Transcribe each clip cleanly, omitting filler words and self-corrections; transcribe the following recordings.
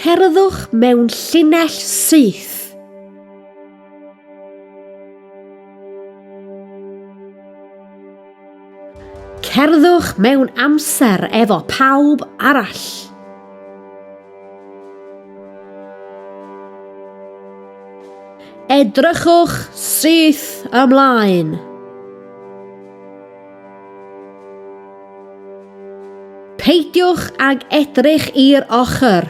Cerddwch mewn llinell syth. Cerddwch mewn amser efo pawb arall. Edrychwch syth ymlaen. Peidiwch ag edrych i'r ochr.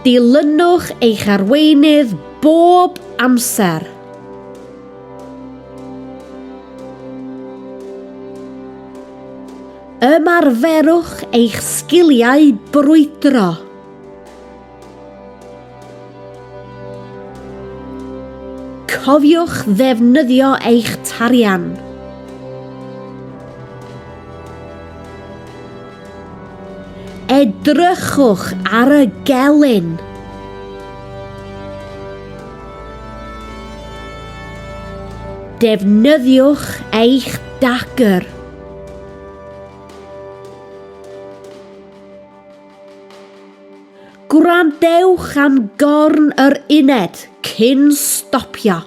Dilynwch eich arweinydd bob amser. Ymarferwch eich sgiliau brwydro. Cofiwch ddefnyddio eich tarian. Edrychwch ar y gelyn. Defnyddiwch eich dagr. Gwrandewch am gorn yr uned cyn stopio.